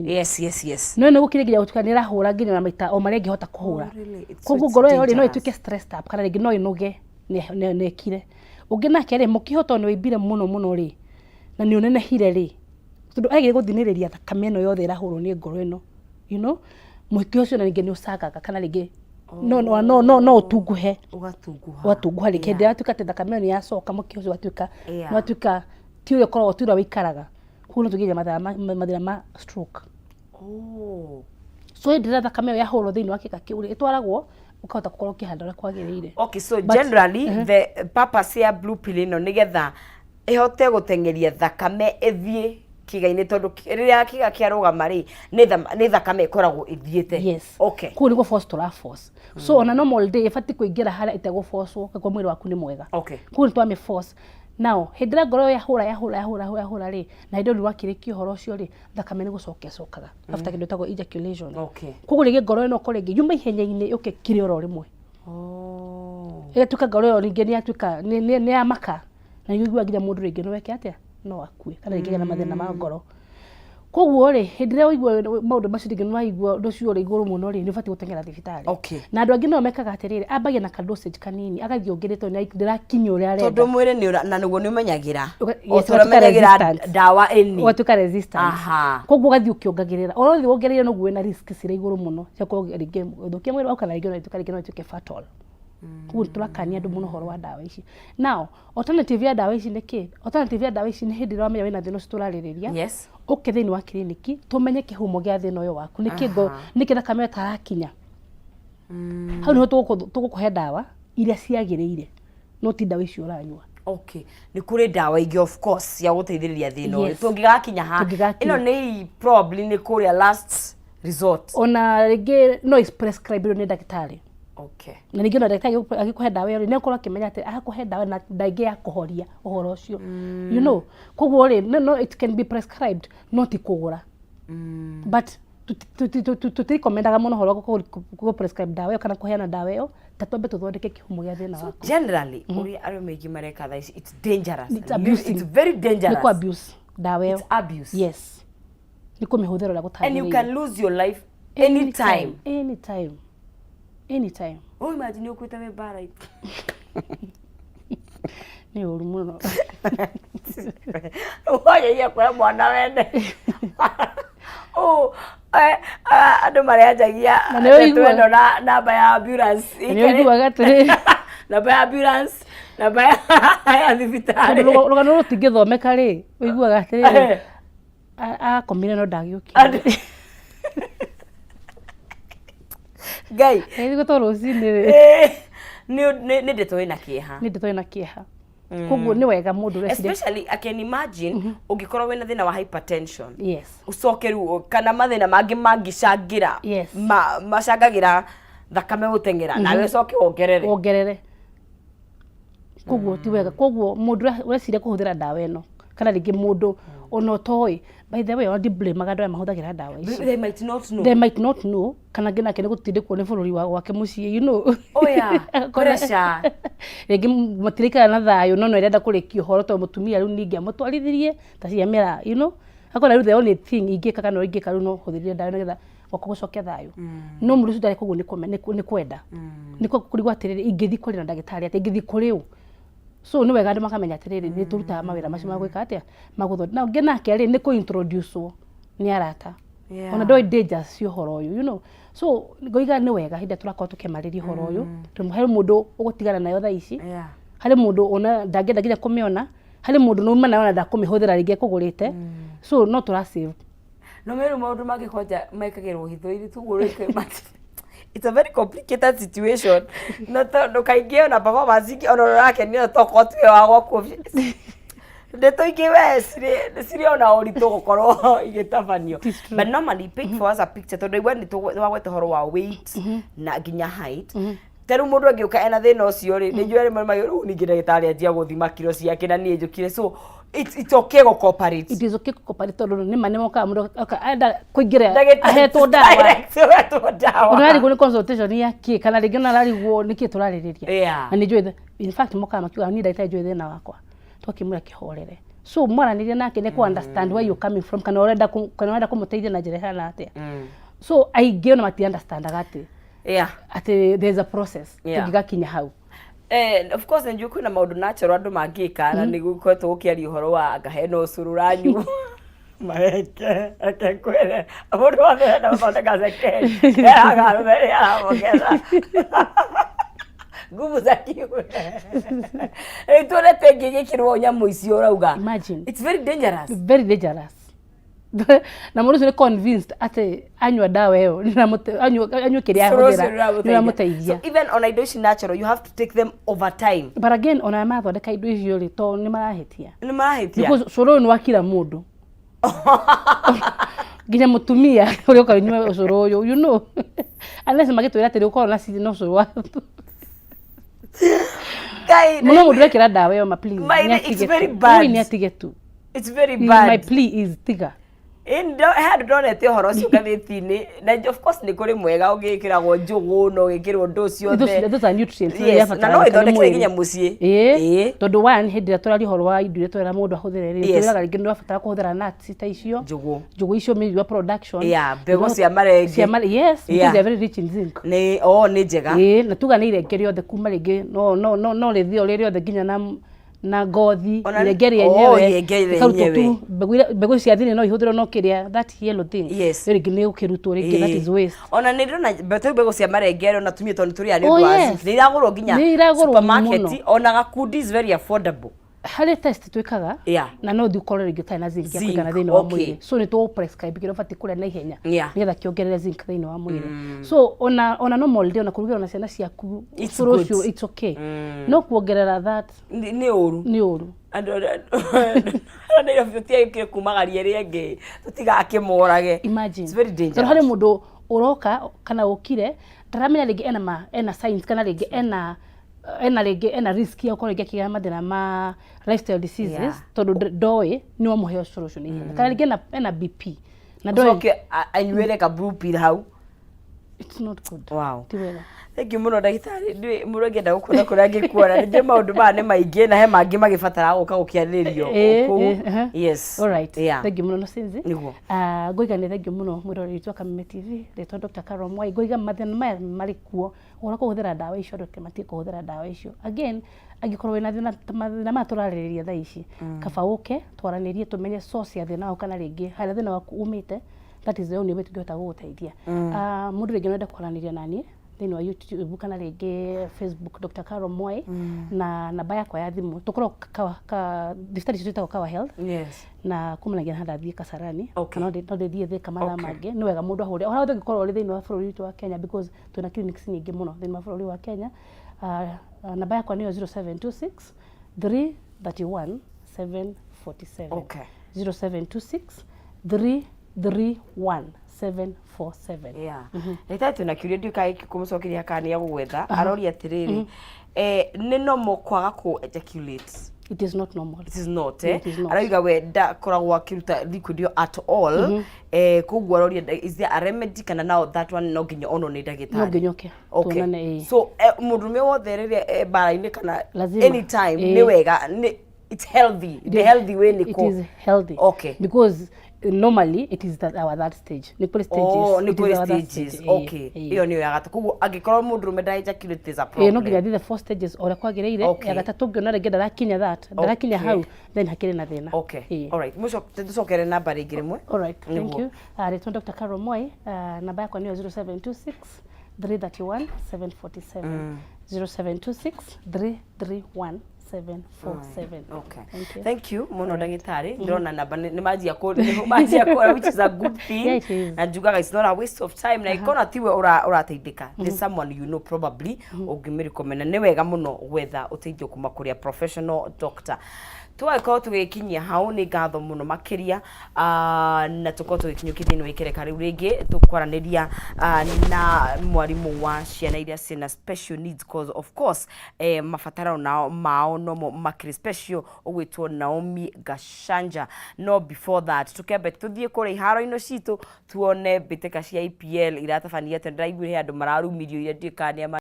Yes. No nĩ gũkire nginya gũtuĩka nĩ ĩrahũra nginya na maita o marĩa ĩngĩhota kũhũra. Oh, really? Koguo So it's ngoro ĩyo rĩ, no dangerous. ĩtuĩke stressed up kana rĩngĩ no ĩnoge na ĩkire. Ũngĩ nake rĩ, mũkiha tondũ nĩ wĩimbire mũno mũno rĩ, na nĩ ũnenehire rĩ, tondũ agĩrĩire gũthinĩrĩria thakame ĩno yothe ĩrahũrwo nĩ ngoro ĩno, mũkiha ũcio na rĩngĩ nĩ ũcangaga kana rĩngĩ no ũtunguhe. Ũgatunguha. Ũgatunguha rĩngĩ, hĩndĩ ĩrĩa yatuĩka atĩ thakame ĩyo nĩ yacoka, mũkiha ũcio ũgatuĩka, nĩ watuĩka ti ũrĩa ũkoragwo, ti ũrĩa wĩikaraga. Koguo no tũgĩe mathĩna ma stroke. So hĩndĩ ĩrĩa thakame ĩyo yahũrwo thĩinĩ wa kĩga kĩu rĩ, ĩtwaragwo ũkahota gũkorwo ũkĩhanda ũrĩa kwagĩrĩire. Okay, so generally the purpose ya blue pill ĩno nĩgetha ĩhote gũteng'eria thakame ĩthiĩ kĩga-inĩ, tondũ rĩrĩa kĩga kĩarũgama rĩ, nĩ thakame ĩkoragwo ĩthiĩte. Yes. Okay. Koguo nĩguo force tũra force. So ona normal day ĩbatiĩ kũingĩra harĩa ĩtegũbocwo angĩkorwo mwĩrĩ waku nĩ mwega. Koguo nĩ twamĩ force. Now, hĩndĩ ĩrĩa ngoro yahũra yahũra yahũra yahũra rĩ, na hĩndĩ ĩyo rĩu wakĩrĩkia ũhoro ũcio rĩ, thakame nĩ gũcoka ĩcokaga after kĩndũ gĩtagwo ejaculation. Koguo rĩngĩ ngoro ĩno ũkorwo rĩngĩ yuma ihenya-inĩ yũke ĩkire oro rĩmwe. Ĩgatuĩka ngoro ĩyo rĩngĩ nĩ yatuĩka nĩ yamaka, na nĩ ũiguaga nginya mũndũ rĩngĩ no eke atĩa, no akue kana rĩngĩ agĩe na mathĩna ma ngoro. Koguo rĩ, hĩndĩ ĩrĩa waigua maũndũ macio rĩngĩ nĩ waigua ũndũ ũcio ũrĩ igũrũ mũno rĩ, nĩ ũbatiĩ gũteng'era thibitarĩ. Na andũ angĩ nao mekaga atĩrĩrĩ, ambagia na ka dosage kanini, agathiĩ ongerete tondũ ndĩrakinya ũrĩa arenda. Tondũ mwĩrĩ nĩ ũra, na nĩguo nĩ ũmenyagĩra. O Yes, ta ũrĩa ũgatuĩka ũmenyagĩra resistant. ndawa ĩni. Ũgatuĩka resistant. Koguo ũgathiĩ ũkĩongagĩrĩra. O ũrĩa ũrathiĩ wongereire noguo wĩna risk cirĩ igũrũ mũno cia gũkorwo rĩngĩ ũgĩthũkia mwĩrĩ waku kana rĩngĩ no ĩtuĩke rĩngĩ no ĩtuĩke fatal. Koguo nĩ tũrakania andũ mũno ũhoro wa ndawa ici. Now, alternative ya ndawa ici nĩ kĩ? Alternative ya ndawa ici nĩ hĩndĩ ĩrĩa wamenya wĩna thĩna ũcio tũrarĩrĩria, ũke thĩinĩ wa kiriniki tũmenye kĩhumo gĩa thĩna ũyũ waku, nĩkĩ ngo, nĩkĩ thakame ĩyo ĩtarakinya. Hau nĩho tũgũkũhe ndawa iria ciagĩrĩire, no ti ndawa icio ũranyua. Okay, nĩ kũrĩ ndawa ingĩ of course cia gũteithĩrĩria thĩna ũyũ. Yes. Tũngĩgakinya ha? Tũngĩgakinya. Ĩno nĩ probably nĩ kũrĩa last resort. Ona rĩngĩ no prescribe nĩ ndagĩtarĩ. Na ningĩ ona ndagĩtarĩ agĩkũhe ndawa ĩyo rĩ, nĩ akorwo akĩmenya atĩ arakũhe ndawa na ndawa ĩngĩ ya kũhoria ũhoro ũcio. Koguo rĩ, no, no, it can be prescribed, no ti kũgũra. But tũtirekomendaga mũno ũhoro wa gũ prescribe ndawa ĩyo kana kũheana ndawa ĩyo, ta twambe tũthondeke kĩhumo gĩa thĩna waku. Generally, ũrĩa arũme aingĩ mareka thaa ici, it's dangerous. It's abusing. It's very dangerous. Nĩ kũ abuse ndawa ĩyo. It's abuse. Yes. Nĩ kũmĩhũthĩra ũrĩa And you gũtagĩrĩire. can lose your life anytime. Anytime. Anytime. Oh, imagine ũkuĩte wĩ mbara-inĩ. Nĩ ũru mũno. Wanyagia kuoya mwana wene. Oh, andũ marenjagia Na nĩ ndeto ũiguaga. ĩno na namba ya ambulance. Na nĩ ũiguaga atĩrĩrĩ. Namba ya ambulance, namba ya thibitarĩ. Tondũ rũgano rũtingĩthomeka rĩ, ũiguaga atĩrĩrĩ, akomire no ndagĩũkire. Ngai. Nĩ to rũcinĩ rĩ. Nĩ ndeto ĩna kĩeha. Nĩ ndeto ĩna kĩeha. Koguo nĩ wega mũndũ ũreciria. Especially I can imagine ũngĩkorwo wĩna thĩna wa hypertension. Yes. Ũcoke rĩu kana mathĩna mangĩ mangĩcangĩra. Yes. Macangagĩra thakame gũteng'era nawe ũcoke wongerere. Wongerere. Koguo ti wega. Koguo mũndũ ũreciria kũhũthĩra ndawa ĩno kana rĩngĩ mũndũ ona ũtoĩ, by the way, ona ndi-blame-aga andũ aya mahũthagĩra ndawa ici. They might not know. They might not know, kana ngĩ nake nĩ gũtindĩkwo nĩ bũrũri wa gwake mũciĩ. Oh yeah, pressure. Rĩngĩ matiraikara na thayũ, no nĩ arenda kũrĩkia ũhoro tondũ mũtumia rĩu ningĩ amũtwarithirie ta ciamera. Akona rĩu the only thing ingĩka kana ũrĩa ingĩka rĩu no hũthĩrire ndawa nĩgetha gwakwa gũcoke thayũ. No mũndũ ũcio ndarĩ koguo nĩ kwenda. Nĩ kũrigwo atĩrĩrĩ, ingĩthiĩ kũrĩ na ndagĩtarĩ atĩa, ingĩthiĩ kũrĩ ũ? So nĩ wega andũ makamenya atĩrĩrĩ, nĩ tũrutaga mawĩra macio ma gwĩka atĩa, ma gũthondeka. Na ũngĩ nake rĩ, nĩ kũ introduce nĩ arata. Ona ndoĩ dangers cia ũhoro ũyũ. So ngoiga nĩ wega hĩndĩ ĩrĩa tũrakorwo tũkĩmarĩria ũhoro ũyũ, tondũ harĩ mũndũ ũgũtigana nayo thaa ici, harĩ mũndũ ona ndangĩenda nginya kũmĩona, harĩ mũndũ nĩuma nayo ona ndakũmĩhũthĩra rĩngĩ ekũgũrĩte. So no tũra save. No meru maũndũ mangĩ kwanja mekagĩrwo hitho-inĩ tuguo rĩke. It's a very complicated situation. Na tondũ kaingĩ ona performance ingĩ ona ũrakenio tokorwo tiwe wa gwaku. Ndeto ingĩ we cirĩ ona ũritũ gũkorwo igĩtabanio. It is true. But normally paint for us a picture, tondũ igua nĩ wagweta ũhoro wa weight na nginya height. Ta rĩu mũndũ angĩũka ena thĩna ũcio rĩ, nĩ njũĩ rĩmwe nĩ rĩu ningĩ ndagĩtarĩ anjia gũthima kiro ciake na niĩ njũkire, so it's okay gũ cooperate. It is okay gũ cooperate tondũ nĩ ma nĩ mokaga mũndũ enda kũingĩra Ndagĩtarĩ ahetwo ndawa. Direct ũhetwo ndawa. Ũrarigwo nĩ consultation ya kĩ, kana rĩngĩ ona ararigwo nĩ kĩ tũrarĩrĩria. Na nĩ njũĩ, in fact mokaga makiuga niĩ ndagĩtarĩ njũĩ thĩna wakwa. Twakĩmwĩra kĩhorere. So mwaranĩria nake nĩ kũ understand where you're coming from, kana ũrenda kũmũteithia na njĩra ĩhana atĩa. So aingĩ ona mati understandaga atĩ atĩ there's a process tũngĩgakinya hau. Of course nĩ njũĩ kwĩna maũndũ natural andũ mangĩka, na nĩ gũkoretwo gũkĩaria ũhoro wa anga hena ũcũrũ ũranyua mareke. Reke ngwĩre, mũndũ wothe ũrenda gũthondeka cekeri eraga arũme rĩrĩa aramongeza nguvu za kiume. Rĩu tuonete ĩngĩ ĩgĩkĩrwo nyamũ icio ũrauga. Imagine. It's very dangerous. Very dangerous, na mũndũ ũcio nĩ convinced atĩ anyua ndawa ĩyo anyue kĩrĩa Cũrũ ũcio ahũthĩra nĩũramũteithia. nĩũramũteithia. So even ona indo ici natural, you have to take them over time. But again, ona mathondeka indo icio rĩ, to nĩ marahĩtia. Nĩ marahĩtia. Because cũrũ ũyũ nĩ wa kila mũndũ, nginya mũtumia ũrĩa ũka ũnyue ũcũrũ ũyũ, unless magĩtwĩra atĩ ũkorwo na no ũcũrũ wa Ngai, mũno mũndũ ũrekĩra ndawa ĩyo ma, please, nĩ it's atige very tu. bad. Ũi, nĩ atige tu. It's very My bad. plea is tiga. Ĩĩ, he handũ ndonete ũhoro ũcio ngathĩti-inĩ, na of course nĩ kũrĩ mwega ũgĩkĩragwo njũgũ na ũgĩkĩrwo ndũ ciothe. Those are nutrients. Yes, na no ĩthondekere nginya mũciĩ. Ĩĩ, tondũ one, hĩndĩ ĩrĩa tũraria ũhoro wa indo iria tũrera mũndũ ahũthĩre rĩ, twĩraga rĩngĩ nĩ ũrabatara kũhũthĩra nuts ta icio, Njũgũ. Njũgũ icio, mĩriwa production. Yeah, mbegũ cia marenge. Cia yes, because they are very rich in zinc. Nĩ oh, nĩ njega. Ĩĩ, na tuga nĩ irenge rĩothe kuma rĩngĩ no rĩthĩo rĩ rĩothe nginya na ngothi. Irenge Oh, rĩenyewe irenge rĩkarutwo rĩenyewe. tu mbegũ cia thĩinĩ no ihũthĩrwo, no kĩrĩa, that yellow thing, rĩngĩ nĩ ũkĩrutwo rĩngĩ, that is waste. Ona nĩ ndĩrona mbegũ mbegũ cia marenge ona tumie, tondũ tũrĩa nĩ Oh, ũndũ wa yes. zinc. Nĩ iragũrwo nginya Nĩ iragũrwo supermarket. mũno. Ona gakundi is very affordable. Harĩ test twĩkaga na no ũthiĩ ũkorwo rĩngĩ ũtarĩ na zinc ya Zinc, kũigana thĩinĩ wa mwĩrĩ, so nĩ tũgũ prescribe kĩrĩa ũbatiĩ kũrĩa na ihenya nĩgetha kĩongerere zinc thĩinĩ wa mwĩrĩ. So ona normal day, ona kũrugĩra ona ciana ciaku It's ũcũrũ good. ũcio, it's okay, no kuongerera that Nĩ ũru. Nĩ ũru. Andũ Nairobi tũtiagĩkire kumagaria ĩrĩa ĩngĩ tũtigakĩmorage. Imagine. It's very Tondũ dangerous. harĩ mũndũ ũroka kana ũkire ndaramenya rĩngĩ ena signs kana rĩngĩ ena rĩngĩ ena risk ya gũkorwo rĩngĩ akĩgĩa mathĩna ma lifestyle diseases, tondũ ndoĩ nĩ wamũhe ũcũrũ ũcio na ihenya, kana rĩngĩ ena BP na ndoĩ. Ũcoke anyuĩre ka blue pill hau. It's not good. Ti wega. Thank you mũno, ndagĩtarĩ. Ndiũĩ mũndũ angĩenda gũkuona kũrĩa angĩkuona. Ningĩ maũndũ maya nĩ maingĩ na he mangĩ magĩbatara gũka gũkĩarĩrĩrio kũu. Yes. All right. Yeah. Thank you mũno, Nosinzi. Nĩguo. Ngoiga nĩ thank you mũno mwĩroreri witũ wa Kameme TV. Rĩtwa Dr. Carol Mwai. Ngoiga mathĩna maya marĩ kuo, ũhoro kũhũthĩra ndawa icio, andũ matige kũhũthĩra ndawa icio. Again, angĩkorwo wĩna thĩna ta mathĩna maya tũrarĩrĩria thaa ici, kaba ũke twaranĩrie tũmenye source ya thĩna waku kana rĩngĩ harĩa thĩna waku umĩte. That is the only way tũngĩhota gũgũteithia. Mũndũ rĩngĩ no ende kwaranĩria naniĩ thĩinĩ wa YouTube kana rĩngĩ Facebook, Dr. Carol Mwai, na namba yakwa ya thimũ, tũkorwo ka thibitarĩ icio twĩtagwo Kawa Health na kumanagia na ndathiĩ Kasarani. Kana no ndĩthiĩ Thĩka mathaa mangĩ. Nĩ wega mũndũ ahũre ona ũngĩkorwo ũrĩ thĩinĩ wa bũrũri witũ wa Kenya, because twĩna clinics nyingĩ mũno thĩinĩ wa bũrũri wa Kenya. Namba yakwa nĩyo 0726 331 747. 0726 331 747. Yeah. Ndagĩtarĩ, twĩna kĩũria, ndiũĩ kana gĩkĩ kũmũcokeria kana nĩ agũgwetha. Aroria atĩrĩrĩ, nĩ normal kwaga kũ ejaculate? It is not normal. It is not, eh? It is not. Arauga we ndakoragwo akĩruta liquid ĩyo at all, koguo aroria, is there a remedy, kana now that one no nginya onwo nĩ ndagĩtarĩ? No nginya ũke tuonane, ĩĩ. So mũndũrũme wothe rĩrĩa e mbara-inĩ kana Lazima. anytime, nĩ wega, nĩ it's healthy, the healthy way nĩ It kũ is healthy because normally it is that our that stage, nĩ kũrĩ stages. Oh, nĩ It is kũrĩ our third stages. stage, ĩĩ, ĩĩ. Ĩyo nĩyo ya gatatũ, koguo angĩkorwo mũndũrũme nda ejaculate, there's a Ĩĩ, no problem. nginya athiĩ the four stages ũrĩa kwagĩrĩire. Ya gatatũ ngĩona rĩngĩ ndarakinya that, ndarakinya hau, then hakĩrĩ na thĩna. Ĩĩ. Alright, mũco tũcokere namba rĩngĩ rĩmwe. All right, thank Nĩguo. you. Rĩtwa Dr. Carol Mwai, namba yakwa nĩyo 0726 331 747, 0726 331 747. Okay. Thank you. Thank you mũno, ndagĩtarĩ. Ndĩrona namba nĩ manjia kũ nĩ manjia kũ, which is a good thing. Yeah, it is. Na njugaga it's not a waste of time, na ikona tiwe ũrateithĩka, there's someone you know probably ũngĩmĩrecommend. Nĩ wega mũno gwetha ũteithio kuma kũrĩ a professional doctor. Tũgagĩkorwo tũgĩkinyia hau, nĩ ngatho mũno makĩria, na tũkorwo tũgĩkinyũkia thĩinĩ wa ikereka rĩu rĩngĩ tũkwaranĩria na mwarimũ wa ciana iria ciĩna special needs, cause of course mabataro nao mao nomo makĩrĩ special, ũgwĩtwo Naomi Gachanja. No before that, tũkĩambe tũthiĩ kũrĩa iharo-inĩ citũ tuone mbĩtĩka cia EPL iratabania atĩa. Ndĩraiguire he andũ mararumirio iria ndiũĩ kana nĩ a.